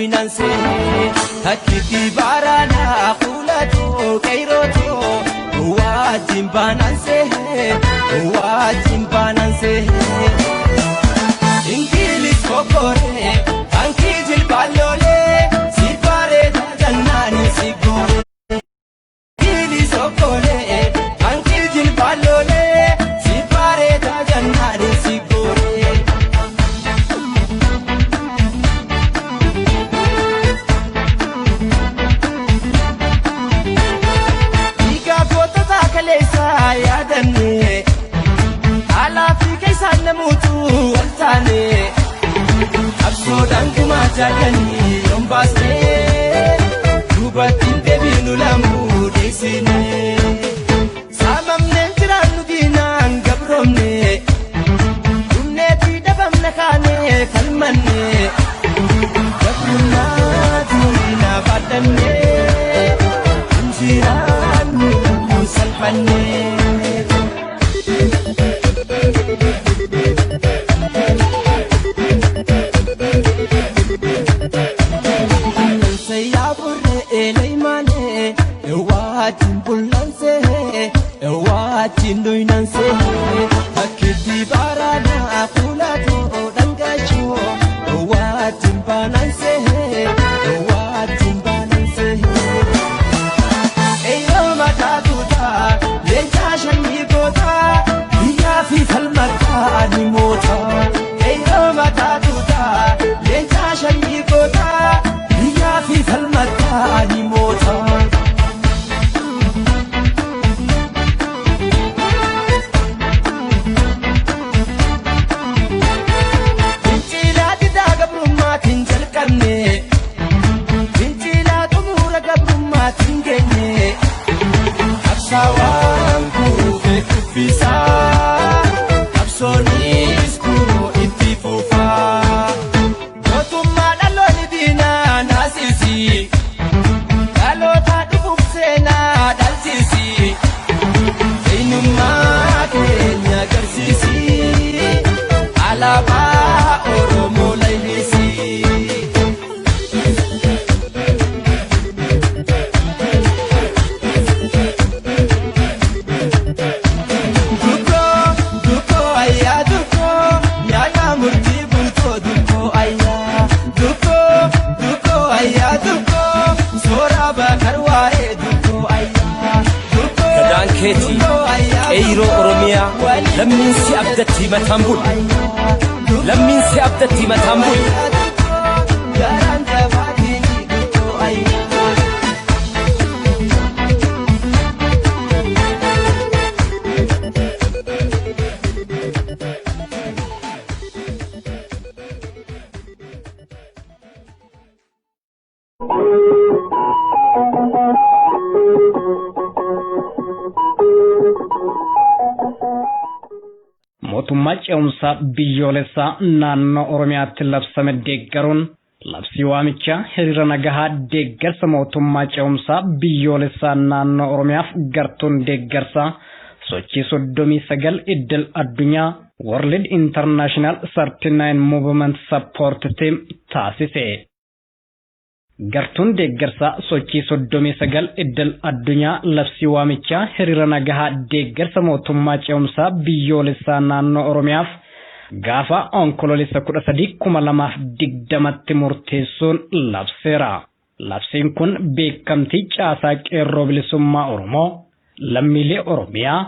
Dhuynansee takkitti baaraanaa fuulatoo qeyrotoo wajjin baanansee wajjin baanansee. Ingiliz kokkoree baankii jilbaaloolee si bareeda jannaani si gooree. Ingiliz kokkoree baankii jilbaaloolee si bareeda jannaani si gooree. Dhiigaa gootota kaleessaa yaadanne alaa fi keessaan namoota wal taane qabsoodhaan gumaa jaallanii yoon baasne duubatti deebiinu lamuu dhiisine. Saamamneen jiraannu diinaan gabroomne dhumneetii dhabamna kaane falmanne gabrummaa diinaa baadhanne injiraannu lamuu salphanne. Sayyaa furree eelee ewaatiin bullansee ewaatiin dhuynansee bakkitti baaraanaa fuulatoo dhangaachoo ewaatiin baanansee ewaatiin baanansee. Eeyyoo mataa tuutaa leencaa shanyii gootaa biyyaa fi falmataa ni mootaa. Eeyyoo mataa tuutaa leencaa shanyii gootaa biyyaa fi falmataa ni mootaa. Fincilaa didaa gabrummaatiin jalqabne fincilaa xumura gabrummaatiin geenye qabsaawaan kuufee kuffisaa qabsoonis kunoo itti fufaa mootummaa dhaloonni diinaa naasisi dhaloota dhufuuf seenaa dhalchisi eenyummaa keenya agarsiisi alaabaa Oromoo leellisi. Dukkoo dukkoo ayyaa dukkoo nyaata murtii bultoo dukkoo ayyaa dukkoo dukkoo ayyaa dukkoo soora bakar waa'ee dukkoo ayyaa dukkoo Gadaan keetii dukkoo ayyaa qeyroo Oromiyaa lammiin si abdatti mataan bulu. Lammiin si abdatti mataan bulu. Garaan jabaatiin dukkoo ayyaa. Mootummaa ce'umsaa biyyoolessaa naannoo Oromiyaatti labsame deeggaruun labsii waamichaa hiriira nagahaa deeggarsa mootummaa ce'umsaa biyyoolessaa naannoo Oromiyaaf gartuun deeggarsaa sochii 39 iddil addunyaa World International 39 Movement Support Team taasise. Gartuun deeggarsaa sochii 39 iddil addunyaa labsii waamichaa hiriira nagahaa deeggarsa mootummaa ce'umsaa biyyoolessaa naannoo Oromiyaaf gaafa onkoloolessa 13, 2020tti murteessuun labseera. Labsiin kun beekamtii caasaa qeerroo bilisummaa Oromoo, lammiilee Oromiyaa,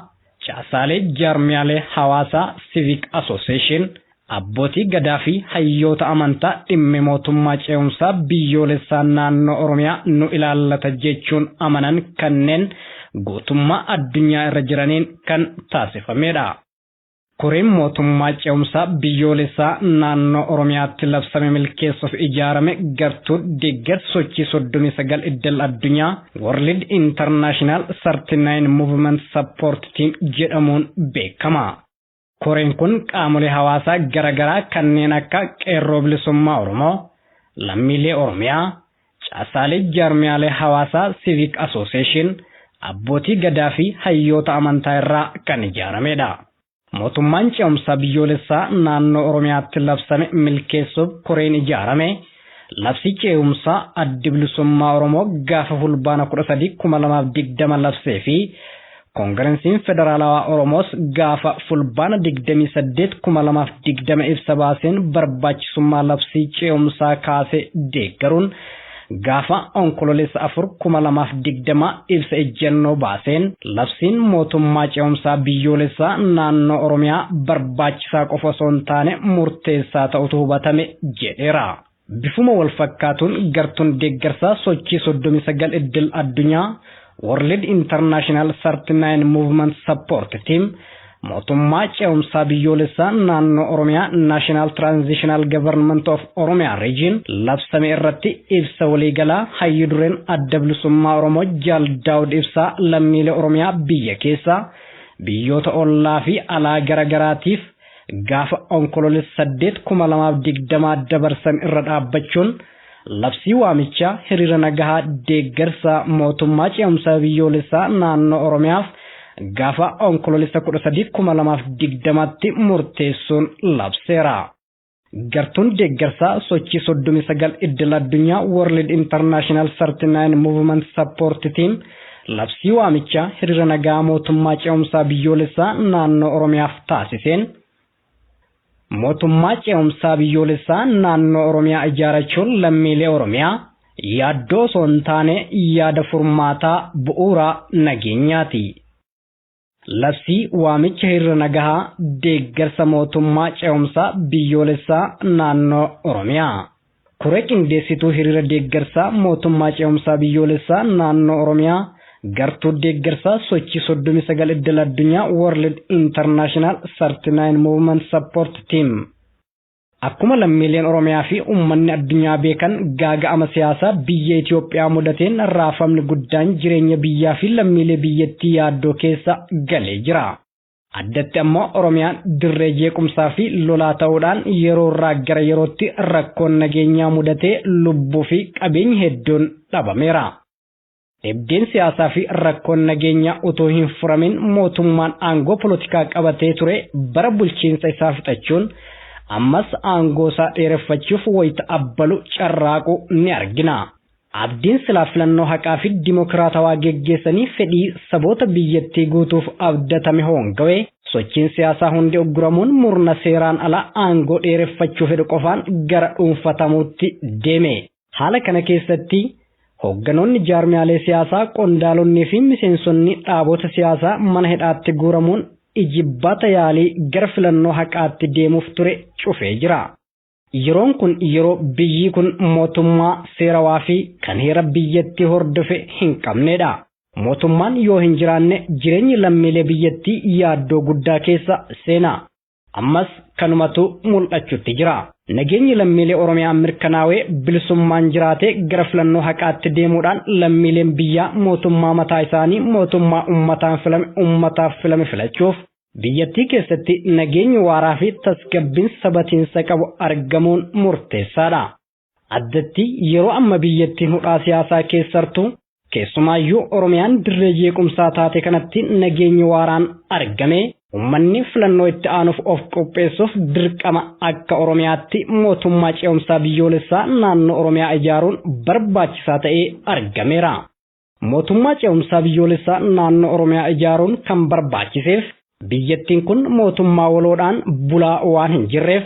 caasaalee jaarmiyaalee hawaasaa Civic Association, abbootii gadaa fi hayyoota amantaa dhimmi mootummaa ce'umsaa biyyoolessaa naannoo Oromiyaa nu ilaallata jechuun amanan kanneen guutummaa addunyaa irra jiraniin kan taasifamedha. Koreen mootummaa ce'umsaa biyyoolessaa naannoo Oromiyaatti labsame milkeessuuf ijaarame gartuu deeggarsa sochii 39 iddil addunyaa World International 39 Movement Support Team jedhamuun beekama. Koreen kun qaamolee hawaasaa garaagaraa kanneen akka qeerroo bilisummaa Oromoo, lammiilee Oromiyaa, caasaalee jaarmiyaalee hawaasaa Civic Association, abbootii gadaa fi hayyoota amantaa irraa kan ijaaramedha. Mootummaan ce'umsaa biyyoolessaa naannoo Oromiyaatti labsame milkeessuuf koreen ijaarame Labsii ce'umsaa Addi Bilisummaa Oromoo gaafa Fulbaana 13, 2020 labsee fi Koongireesiin Federaalawaa Oromoos gaafa Fulbaana 28, 2020 ibsa baaseen barbaachisummaa labsii ce'umsaa kaasee deeggaruun gaafa Onkololeessa 4, 2020 ibsa ejjennoo baaseen labsiin mootummaa ce'umsaa biyyoolessaa naannoo Oromiyaa barbaachisaa qofa osoo hin taane murteessaa ta'utu hubatame jedheera. Bifuma wal fakkaatuun gartuun deeggarsaa sochii 39 idil addunyaa World International 39 Movement Support Team mootummaa ce'umsaa biyyoolessaa naannoo Oromiyaa National Transitional Government of Oromiyaa Region labsame irratti ibsa waliigalaa hayyu dureen Adda Bilisummaa Oromoo Jaal Daawud Ibsaa lammiilee Oromiyaa biyya keessaa, biyyoota ollaa fi alaa garagaraatiif gaafa Onkololeessa 8, 2020 dabarsan irra dhaabbachuun labsii waamichaa hiriira nagahaa deeggarsa mootummaa ce'umsaa biyyoolessaa naannoo Oromiyaaf gaafa Onkololeessa 13, 2020tti murteessuun labseera. Gartuun deeggarsaa sochii 39 idil addunyaa World International 39 Movement Support Team labsii waamichaa hiriira nagaa mootummaa ce'umsaa biyyoolessaa naannoo Oromiyaaf taasiseen mootummaa ce'umsaa biyyoolessaa naannoo Oromiyaa ijaarrachuun lammiilee Oromiyaa yaaddoo osoo hin taane yaada furmaataa bu'uura nageenyaati. Labsii waamicha hiriira nagahaa deeggarsa mootummaa ce'umsaa biyyoolessaa naannoo Oromiyaa. Koree qindeessituu hiriira deeggarsaa mootummaa ce'umsaa biyyoolessaa naannoo Oromiyaa, gartuu deeggarsaa sochii 39 idil addunyaa World International 39 Movement Support Team. Akkuma lammiileen Oromiyaa fi uummanni addunyaa beekan, gaaga'ama siyaasaa biyya Itoophiyaa mudateen raafamni guddaan jireenya biyyaa fi lammiilee biyyattii yaaddoo keessa galee jira. Addatti ammoo Oromiyaan dirree jeequmsaa fi lolaa ta'uudhaan yeroo irraa gara yerootti rakkoon nageenyaa mudatee lubbuu fi qabeenyi hedduun dhabameera. Dhibdeen siyaasaa fi rakkoon nageenyaa utuu hin furamin mootummaan aangoo polotikaa qabatee ture bara bulchiinsa isaa fixachuun ammas aangoo isaa dheereffachuuf wayita abbalu carraaqu ni argina. Abdiin silaa filannoo haqaa fi dimokiraatawaa geggeessanii fedhii saboota biyyattii guutuuf abdatame hoongawee, sochiin siyaasaa hundi ugguramuun murna seeraan ala aangoo dheereffachuu fedhu qofaan gara dhuunfatamuutti deeme. Haala kana keessatti hoogganoonni jaarmiyaalee siyaasaa, qondaalonnii fi miseensonni dhaabota siyaasaa mana hidhaatti guuramuun ijibbaata yaalii gara filannoo haqaatti deemuuf ture cufee jira. Yeroon kun yeroo biyyi kun mootummaa seerawaa fi kan heera biyyattii hordofe hin qabnedha. Mootummaan yoo hin jiraanne jireenyi lammiilee biyyattii yaaddoo guddaa keessa seena. Ammas kanumatu mul'achuutti jira. Nageenyi lammiilee Oromiyaa mirkanaawee bilisummaan jiraatee gara filannoo haqaatti deemuudhaan lammiileen biyyaa mootummaa mataa isaanii, mootummaa uummataan filame, uummataaf filame filachuuf biyyattii keessatti nageenyi waaraa fi tasgabbiin sabatiinsa qabu argamuun murteessaadha. Addatti yeroo amma biyyattiin hudhaa siyaasaa keessartu, keessumaayyuu Oromiyaan dirree jeequmsaa taate kanatti, nageenyi waaraan argame uummanni filannoo itti aanuuf of qopheessuuf dirqama akka Oromiyaatti mootummaa ce'umsaa biyyoolessaa naannoo Oromiyaa ijaaruun barbaachisaa ta'ee argameera. Mootummaa ce'umsaa biyyoolessaa naannoo Oromiyaa ijaaruun kan barbaachiseef biyyattiin kun mootummaa waloodhaan bulaa waan hin jirreef.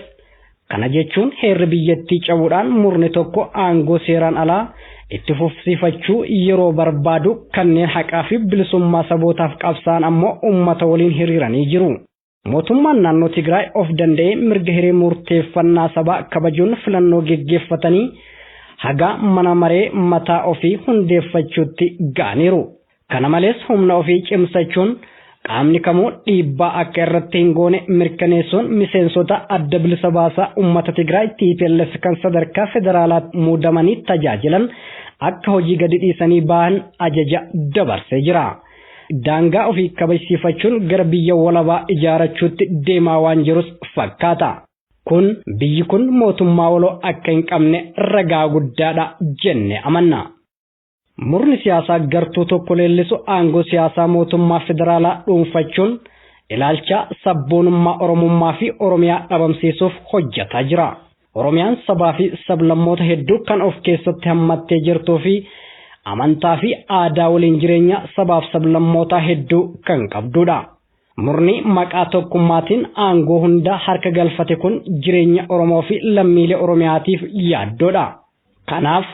Kana jechuun heerri biyyattii cabuudhaan murni tokko aangoo seeraan alaa itti fufsiifachuu yeroo barbaadu, kanneen haqaa fi bilisummaa sabootaaf qabsaan ammoo uummata waliin hiriiranii jiru. Mootummaan naannoo Tigraay of danda'ee mirga hiree murteeffannaa sabaa kabajuun filannoo geggeeffatanii haga mana maree mataa ofii hundeeffachuutti ga'aniiru. Kana malees humna ofii cimsachuun qaamni kamuu dhiibbaa akka irratti hin goone mirkaneessuun miseensota Adda Bilisa Baasaa Uummata Tigraay TPLF kan sadarkaa federaalaatti muudamanii tajaajilan akka hojii gadi dhiisanii bahan ajaja dabarsee jira. Daangaa ofii kabajsiifachuun gara biyya walabaa ijaarrachuutti deemaa waan jirus fakkaata. Kun biyyi kun mootummaa waloo akka hin qabne ragaa guddaadha jenne amanna. Murni siyaasaa gartuu tokko leellisu aangoo siyaasaa mootummaa federaalaa dhuunfachuun ilaalcha sabboonummaa Oromummaa fi Oromiyaa dhabamsiisuuf hojjetaa jira. Oromiyaan sabaa fi sablammoota hedduu kan of keessatti hammattee jirtuu fi amantaa fi aadaa waliin jireenya sabaaf sablammootaa hedduu kan qabdudha. Murni maqaa tokkummaatiin aangoo hunda harka galfate kun jireenya Oromoo fi lammiilee Oromiyaatiif yaaddoodha. Kanaaf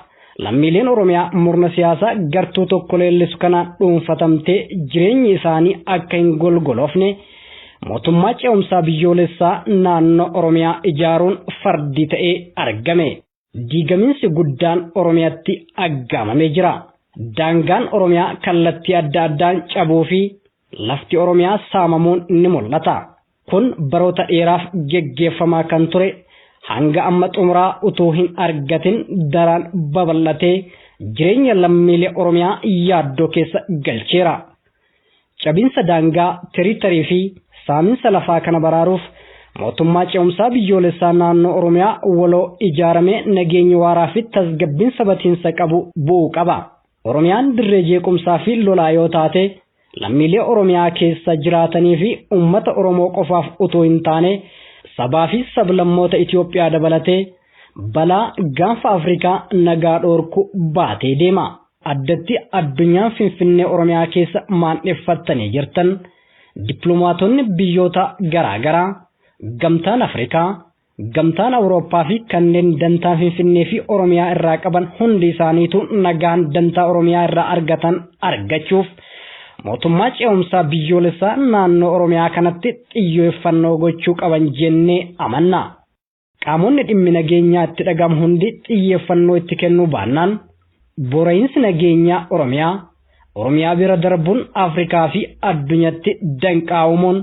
lammiileen Oromiyaa murna siyaasaa gartuu tokko leellisu kanaan dhuunfatamtee jireenyi isaanii akka hin golgolofne mootummaa ce'umsaa biyyoolessaa naannoo Oromiyaa ijaaruun fardi ta'ee argame. Diigamiinsi guddaan Oromiyaatti aggaamamee jira. Daangaan Oromiyaa kallattii adda addaan cabuu fi lafti Oromiyaa saamamuun ni mul'ata. Kun baroota dheeraaf geggeeffamaa kan ture hanga amma xumuraa utuu hin argatin daraan babal'atee jireenya lammiilee Oromiyaa yaaddoo keessa galcheera. Cabinsa daangaa territory fi saaminsa lafaa kana baraaruuf mootummaa ce'umsaa biyyoolessaa naannoo Oromiyaa waloo ijaaramee nageenya waaraa fi tasgabbiin sabatiinsa qabu bu'uu qaba. Oromiyaan dirree jeequmsaa fi lolaa yoo taate lammiilee Oromiyaa keessa jiraatanii fi uummata Oromoo qofaaf utuu hin taane sabaa fi sablammoota Itoophiyaa dabalatee balaa gaanfa Afrikaa nagaa dhoorku baatee deema. Addatti addunyaan Finfinnee Oromiyaa keessa maandheffattanii jirtan dippiloomaatonni biyyoota garaagaraa, gamtaan Afrikaa, gamtaan Awurooppaa fi kanneen dantaa Finfinnee fi Oromiyaa irraa qaban hundi isaaniitu nagaan dantaa Oromiyaa irraa argatan argachuuf mootummaa ce'umsaa biyyoolessaa naannoo Oromiyaa kanatti xiyyeeffannoo gochuu qaban jennee amanna. Qaamonni dhimmi nageenyaa itti dhagamu hundi xiyyeeffannoo itti kennuu baannaan bora'iinsi nageenyaa Oromiyaa Oromiyaa bira darbuun Afrikaa fi addunyaatti danqaa uumuun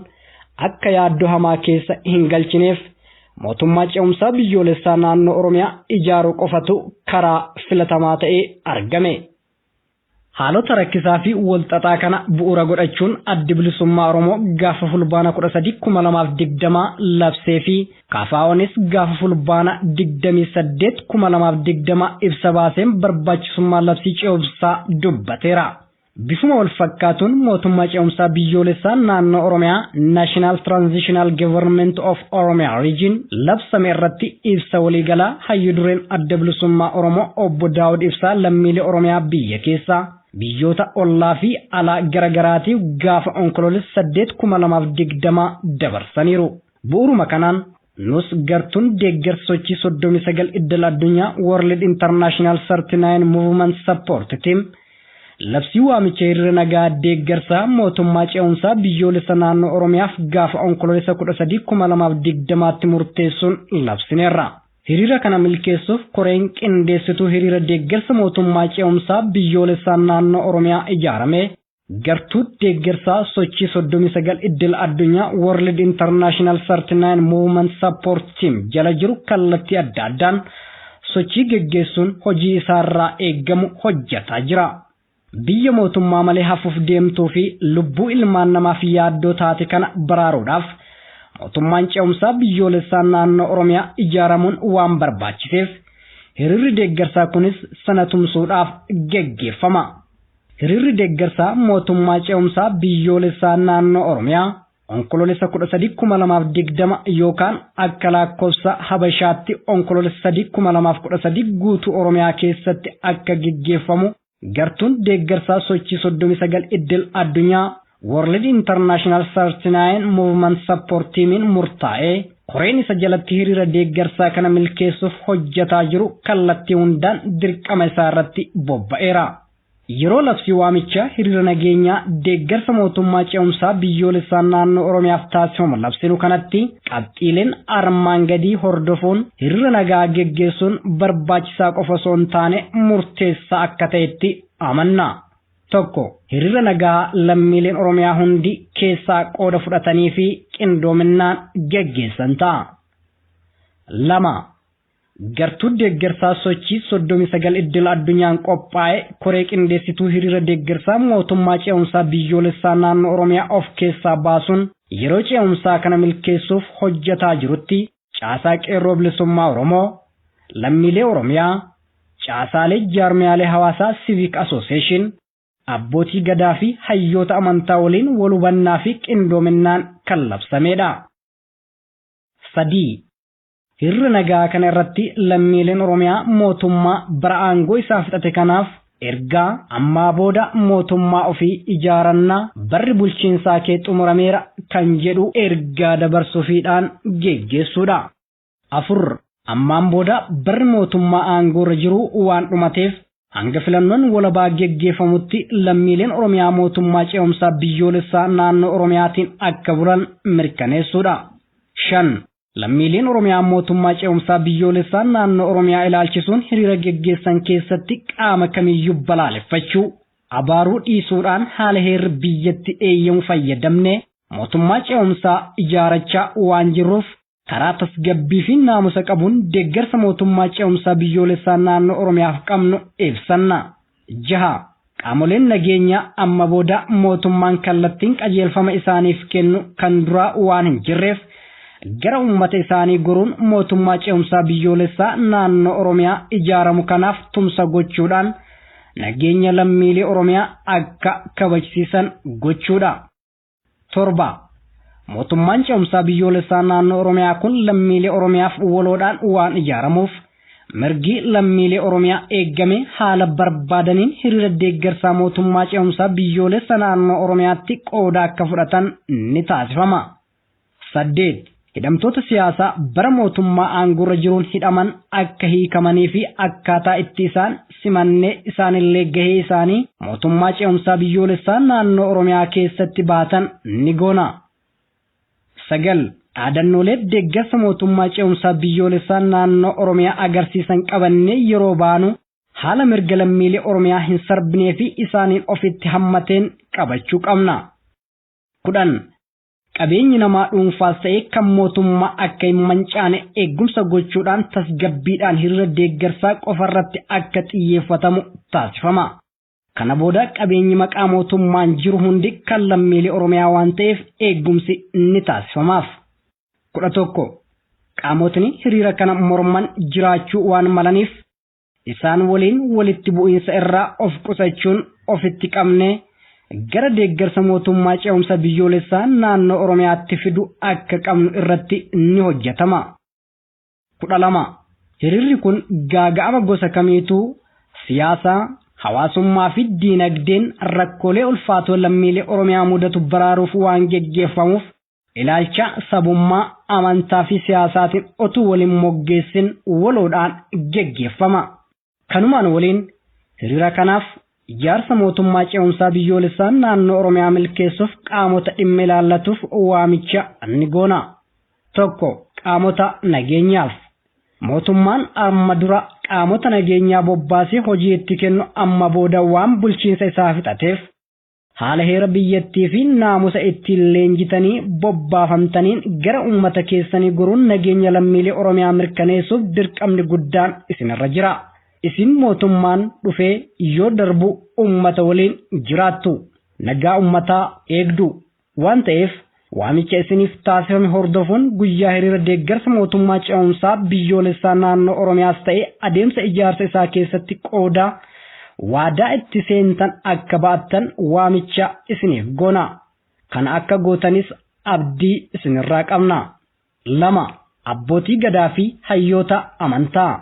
akka yaaddoo hamaa keessa hin galchineef mootummaa ce'umsaa biyyoolessaa naannoo Oromiyaa ijaaruu qofatu karaa filatamaa ta'ee argame. Haalota rakkisaa fi walxaxaa kana bu'uura godhachuun addi bilisummaa Oromoo gaafa fulbaana 13,2020 labsee fi KFO'nis gaafa fulbaana 28,2020 ibsa baaseen barbaachisummaa labsii ce'umsaa dubbateera. Bifuma wal fakkaatuun mootummaa ce'umsaa biyyoolessaa naannoo Oromiyaa National Transitional Government of Oromia Region labsame irratti ibsa waliigalaa hayyu dureen adda bilisummaa Oromoo obbo Daawud Ibsaa lammiilee Oromiyaa biyya keessaa biyyoota ollaa fi alaa garagaraatiif gaafa onkoloolessa 8,2020 dabarsaniiru. Bu'uuruma kanaan nus gartuun deeggarsa sochii 39 idil addunyaa World International 39 Movement Support Team labsii waamicha hiriira nagaa deeggarsaa mootummaa ce'umsaa biyyoolessa naannoo Oromiyaaf gaafa onkoloolessa 13,2020tti murteessuun labsineerra. Hiriira kana milkeessuuf koreen qindeessituu hiriira deeggarsa mootummaa ce'umsaa biyyoolessaa naannoo Oromiyaa ijaarame gartuu deeggarsaa sochii 39 idil addunyaa World International 39 Movement Support Team jala jiru kallattii adda addaan sochii geggeessuun hojii isaarraa eeggamu hojjetaa jira. Biyya mootummaa malee hafuuf deemtuu fi lubbuu ilmaan namaaf yaaddoo taate kana baraaruudhaaf mootummaan ce'umsaa biyyoolessaa naannoo Oromiyaa ijaaramuun waan barbaachiseef hiriirri deeggarsaa kunis sana tumsuudhaaf geggeeffama. Hiriirri deeggarsaa mootummaa ce'umsaa biyyoolessaa naannoo Oromiyaa onkoloolessa 13,2020 yookaan akka lakkoofsa Habashaatti onkoloolessa 3,2013 guutuu Oromiyaa keessatti akka geggeeffamu gartuun deeggarsaa sochii 39 idil addunyaa World International 39 Movement Support Teamiin murtaa'ee koreen isa jalatti hiriira deeggarsaa kana milkeessuuf hojjetaa jiru kallattii hundaan dirqama isaa irratti bobba'eera. Yeroo labsii waamichaa hiriira nageenyaa deeggarsa mootummaa ce'umsaa biyyoolessaa naannoo Oromiyaaf taasifamu labsinu kanatti qabxiileen armaan gadii hordofuun hiriira nagaa geggeessuun barbaachisaa qofa osoo hin taane murteessaa akka ta'etti amanna. Tokko, hiriira nagaa lammiileen Oromiyaa hundi keessaa qooda fudhatanii fi qindoominaan geggeessan ta'a. 2. Gartuu deeggarsaa sochii 39 idil addunyaan qophaa'e koree qindeessituu hiriira deeggarsaa mootummaa ce'umsaa biyyoolessaa naannoo Oromiyaa of keessaa baasuun yeroo ce'umsaa kana milkeessuuf hojjetaa jirutti caasaa qeerroo bilisummaa Oromoo, lammiilee Oromiyaa, caasaalee jaarmiyaalee hawaasaa Civic Association, abbootii gadaa fi hayyoota amantaa waliin wal hubannaa fi qindoominaan kan labsamedha. 3. Hiriira nagaa kana irratti lammiileen Oromiyaa mootummaa bara aangoo isaa fixate kanaaf ergaa ammaa booda mootummaa ofii ijaarannaa, barri bulchiinsaa kee xumurameera kan jedhu ergaa dabarsuufiidhaan geggeessuudha. 4. Ammaan booda barri mootummaa aangoorra jiru waan dhumateef hanga filannoon walabaa geggeeffamutti lammiileen Oromiyaa mootummaa ce'umsaa biyyoolessaa naannoo Oromiyaatiin akka bulan mirkaneessuudha. 5. Lammiileen Oromiyaa mootummaa ce'umsaa biyyoolessaa naannoo Oromiyaa ilaalchisuun hiriira geggeessan keessatti qaama kamiyyuu balaaleffachuu, abaaruu dhiisuudhaan haala heerri biyyatti eeyyamu fayyadamnee mootummaa ce'umsaa ijaarachaa waan jirruuf karaa tasgabbii fi naamusa qabuun deeggarsa mootummaa ce'umsaa biyyoolessaa naannoo Oromiyaaf qabnu ibsanna. 6. Qaamoleen nageenyaa amma booda mootummaan kallattiin qajeelfama isaaniif kennu kan duraa waan hin jirreef gara uummata isaanii goruun mootummaa ce'umsaa biyyoolessaa naannoo Oromiyaa ijaaramu kanaaf tumsa gochuudhaan nageenya lammiilee Oromiyaa akka kabajsiisan gochuudha. 7. Mootummaan ce'umsaa biyyoolessaa naannoo Oromiyaa kun lammiilee Oromiyaaf waloodhaan waan ijaaramuuf mirgi lammiilee Oromiyaa eeggame haala barbaadaniin hiriira deeggarsaa mootummaa ce'umsaa biyyoolessa naannoo Oromiyaatti qooda akka fudhatan ni taasifama. 8. Hidhamtoota siyaasaa bara mootummaa aangoorra jiruun hidhaman akka hiikamanii fi akkaataa itti isaan simannee isaanillee gahee isaanii mootummaa ce'umsaa biyyoolessaa naannoo Oromiyaa keessatti baatan ni goona. 9. Dhaadannoolee deeggarsa mootummaa ce'umsaa biyyoolessaa naannoo Oromiyaa agarsiisan qabannee yeroo baanu haala mirga lammiilee Oromiyaa hin sarbinee fi isaaniin ofitti hammateen qabachuu qabna. 10. Qabeenyi namaa dhuunfaas ta'e kan mootummaa akka hin mancaane eegumsa gochuudhaan tasgabbiidhaan hiriira deeggarsaa qofarratti akka xiyyeeffatamu taasifama. Kana booda qabeenyi maqaa mootummaan jiru hundi kan lammiilee Oromiyaa waan ta'eef eegumsi ni taasifamaaf. 11. Qaamotni hiriira kana morman jiraachuu waan malaniif isaan waliin walitti bu'iinsa irraa of qusachuun ofitti qabnee gara deeggarsa mootummaa ce'umsa biyyoolessaa naannoo Oromiyaatti fidu akka qabnu irratti ni hojjetama. 12. Hiriirri kun gaaga'ama gosa kamiituu siyaasaa, hawaasummaa fi diinagdeen rakkoolee ulfaatoo lammiilee Oromiyaa mudatu baraaruuf waan geggeeffamuuf ilaalcha sabummaa, amantaa fi siyaasaatiin otuu waliin moggeessin waloodhaan geggeeffama. Kanumaan waliin hiriira kanaaf ijaarsa mootummaa ce'umsaa biyyoolessaa naannoo Oromiyaa milkeessuuf qaamota dhimma ilaallatuuf waamicha ni goona. 1. Qaamota nageenyaaf. Mootummaan amma dura qaamota nageenyaa bobbaasee hojii itti kennu amma booda waan bulchiinsa isaa fixateef haala heera biyyattii fi naamusa ittiin leenjitanii bobbaafamtaniin gara uummata keessanii goruun nageenya lammiilee Oromiyaa mirkaneessuuf dirqamni guddaan isinirra jira. Isin mootummaan dhufee yoo darbu uummata waliin jiraattu, nagaa uummataa eegdu waan ta'eef waamicha isiniif taasifame hordofuun guyyaa hiriira deeggarsa mootummaa ce'umsaa biyyoolessaa naannoo Oromiyaas ta'e adeemsa ijaarsa isaa keessatti qooda waadaa itti seentan akka ba'attan waamicha isiniif goona. Kana akka gootanis abdii isinirraa qabna. 2. Abbootii gadaa fi hayyoota amantaa.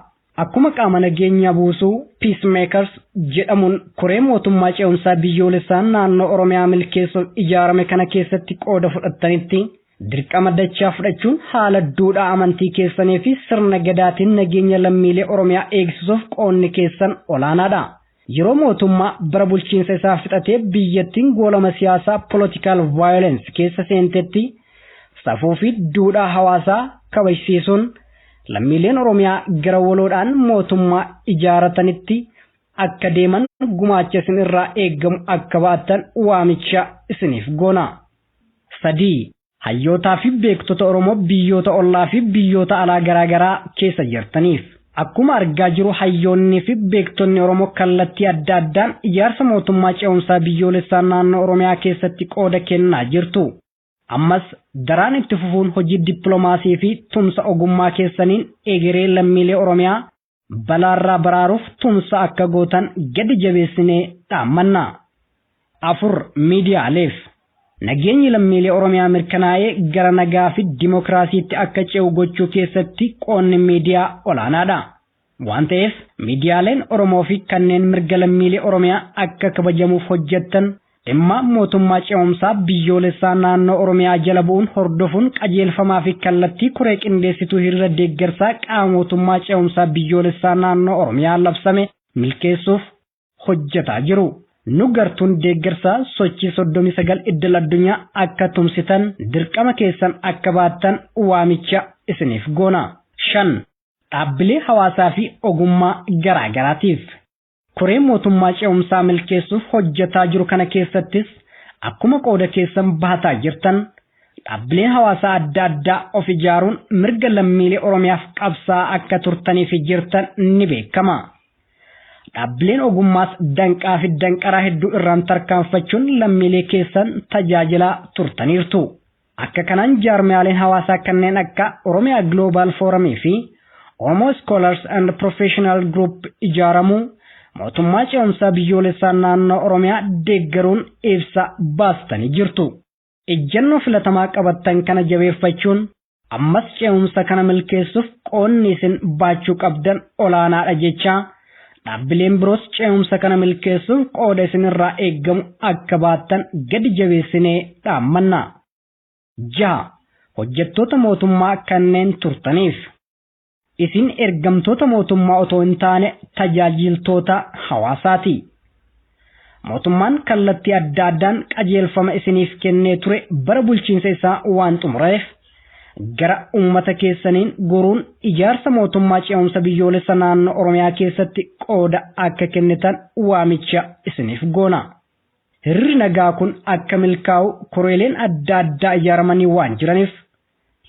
Akkuma qaama nageenyaa buusuu Peacemakers jedhamuun koree mootummaa ce'umsaa biyyoolessaa naannoo Oromiyaa milkeessuuf ijaarame kana keessatti qooda fudhattanitti dirqama dachaa fudhachuun haala duudhaa amantii keessanii fi sirna gadaatiin nageenya lammiilee Oromiyaa eegsisuuf qoodni keessan olaanaadha. Yeroo mootummaa bara bulchiinsa isaa fixatee biyyattiin goolama siyaasaa political violence keessa seentetti safuu fi duudhaa hawaasaa kabajsiisuun lammiileen Oromiyaa gara waloodhaan mootummaa ijaaratanitti akka deeman gumaacha isin irraa eeggamu akka baattan waamicha isiniif goona. 3. Hayyootaa fi beektota Oromoo biyyoota ollaa fi biyyoota alaa garaagaraa keessa jirtaniif. Akkuma argaa jiru hayyoonnii fi beektonni Oromoo kallattii adda addaan ijaarsa mootummaa ce'umsaa biyyoolessaa naannoo Oromiyaa keessatti qooda kennaa jirtu. Ammas daraan itti fufuun hojii dippiloomaasii fi tumsa ogummaa keessaniin egeree lammiilee Oromiyaa balaarraa baraaruuf tumsa akka gootan gadi jabeessinee dhaammanna. 4. Miidiyaaleef. Nageenyi lammiilee Oromiyaa mirkanaa'ee gara nagaa fi dimookiraasiitti akka ce'u gochuu keessatti qoonni miidiyaa olaanaadha. Waan ta'eef miidiyaaleen Oromoo fi kanneen mirga lammiilee Oromiyaa akka kabajamuuf hojjettan dhimma mootummaa ce'umsaa biyyoolessaa naannoo Oromiyaa jala bu'uun hordofuun qajeelfamaa fi kallattii koree qindeessituu hiriira deeggarsaa qaama mootummaa ce'umsaa biyyoolessaa naannoo Oromiyaa labsame milkeessuuf hojjetaa jiru. Nu gartuun deeggarsaa sochii 39 idil addunyaa akka tumsitan dirqama keessan akka baattan waamicha isiniif goona. 5. Dhaabbilee hawaasaa fi ogummaa garaa garaatiif. Koree mootummaa ce'umsaa milkeessuuf hojjetaa jiru kana keessattis akkuma qooda keessan bahataa jirtan dhaabbileen hawaasaa adda addaa of ijaaruun mirga lammiilee Oromiyaaf qabsaa akka turtanii fi jirtan ni beekama. Dhaabbileen ogummaas danqaa fi danqaraa hedduu irraan tarkaanfachuun lammiilee keessan tajaajilaa turtaniirtu. Akka kanaan jaarmiyaaleen hawaasaa kanneen akka Oromiyaa Global Forum fi Oromo Scholars and Professional Group ijaaramuu mootummaa ce'umsaa biyyoolessaa naannoo Oromiyaa deeggaruun ibsa baastanii jirtu. Ejjennoo filatamaa qabattan kana jabeeffachuun ammas ce'umsa kana milkeessuuf qoonni isin baachuu qabdan olaanaadha jechaa dhaabbileen biroos ce'umsa kana milkeessuuf qooda isinirraa eeggamu akka baattan gadi jabeessinee dhaammanna. 6. Hojjettoota mootummaa kanneen turtaniif. Isin ergamtoota mootummaa otoo hin taane tajaajiltoota hawaasaati. Mootummaan kallattii adda addaan qajeelfama isiniif kennee ture bara bulchiinsa isaa waan xumureef gara uummata keessaniin goruun ijaarsa mootummaa ce'umsa biyyoolessa naannoo Oromiyaa keessatti qooda akka kennitan waamicha isiniif goona. Hiriirri nagaa kun akka milkaa'u koreeleen adda addaa ijaaramanii waan jiraniif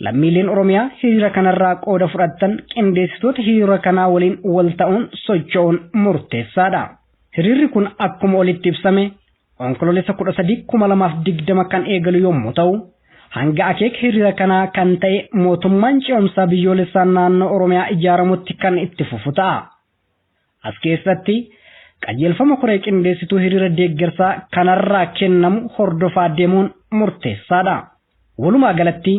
lammiileen Oromiyaa hiriira kanarraa qooda fudhattan qindeessitoota hiriira kanaa waliin wal ta'uun socho'uun murteessaadha. Hiriirri kun akkuma olitti ibsame Onkoloolessa 13, 2020 kan eegalu yommuu ta'u, hanga akeeka hiriira kanaa kan ta'e mootummaan ce'umsaa biyyoolessaa naannoo Oromiyaa ijaaramutti kan itti fufu ta'a. As keessatti qajeelfama koree qindeessituu hiriira deeggarsaa kanarraa kennamu hordofaa deemuun murteessaadha. Walumaa galatti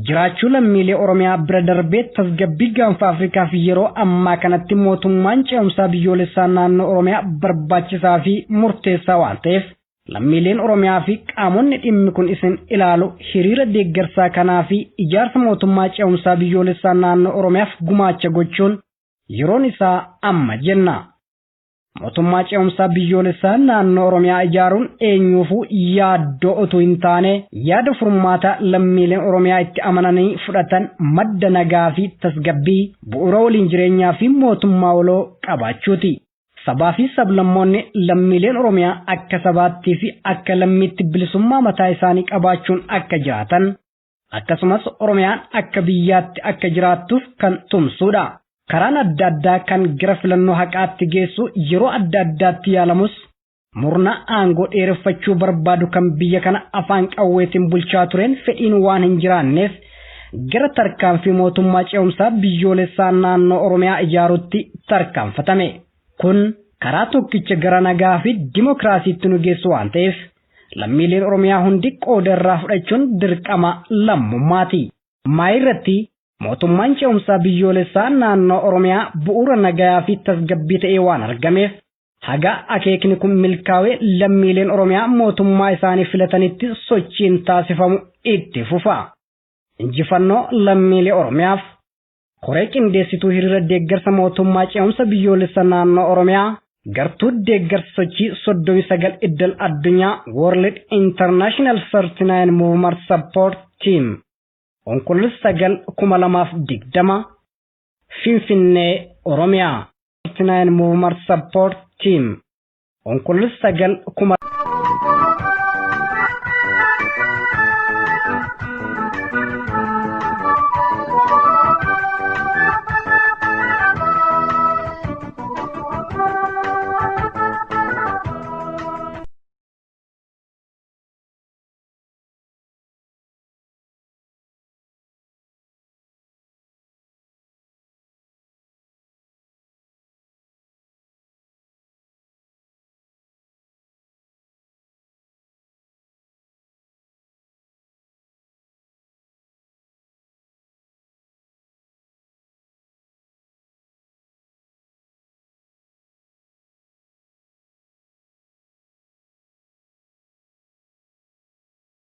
jiraachuu lammiilee Oromiyaa bira darbee tasgabbii gaanfa Afrikaaf yeroo ammaa kanatti mootummaan ce'umsaa biyyoolessaa naannoo Oromiyaa barbaachisaa fi murteessaa waan ta'eef lammiileen Oromiyaa fi qaamonni dhimmi kun isin ilaalu hiriira deeggarsaa kanaa fi ijaarsa mootummaa ce'umsaa biyyoolessaa naannoo Oromiyaaf gumaacha gochuun yeroon isaa amma jenna. Mootummaa ce'umsaa biyyoolessaa naannoo Oromiyaa ijaaruun eenyuufuu yaaddoo utuu hin taane yaada furmaata lammiileen Oromiyaa itti amananii fudhatan madda nagaa fi tasgabbii bu'uura waliin jireenyaa fi mootummaa waloo qabaachuuti. Sabaa fi sablammoonni lammiileen Oromiyaa akka sabaattii fi akka lammiitti bilisummaa mataa isaanii qabaachuun akka jiraatan akkasumas Oromiyaan akka biyyaatti akka jiraattuuf kan tumsuudha. Karaan adda addaa kan gara filannoo haqaatti geessu yeroo adda addaatti yaalamus murna aangoo dheereffachuu barbaadu kan biyya kana afaan qawweetiin bulchaa tureen fedhiin waan hin jiraanneef gara tarkaanfii mootummaa ce'umsaa biyyoolessaa naannoo Oromiyaa ijaaruutti tarkaanfatame. Kun karaa tokkicha gara nagaa fi dimookiraasiitti nu geessu waan ta'eef lammiileen Oromiyaa hundi qooda irraa fudhachuun dirqama lammummaati. Maayirratti mootummaan ce'umsaa biyyoolessaa naannoo Oromiyaa bu'uura nagayaa fi tasgabbii ta'ee waan argameef haga akeekni kun milkaa'ee lammiileen Oromiyaa mootummaa isaanii filatanitti sochiin taasifamu itti fufa. Injifannoo lammiilee Oromiyaaf koree qindeessituu hiriira deeggarsa mootummaa ce'umsa biyyoolessaa naannoo Oromiyaa gartuu deeggarsa sochii 39 idil addunyaa World International 39 Movement Support Team. Onkoloolessa 9, 2020 Finfinnee, Oromiyaa. 39 Movement Support Team. Onkoloolessa 9,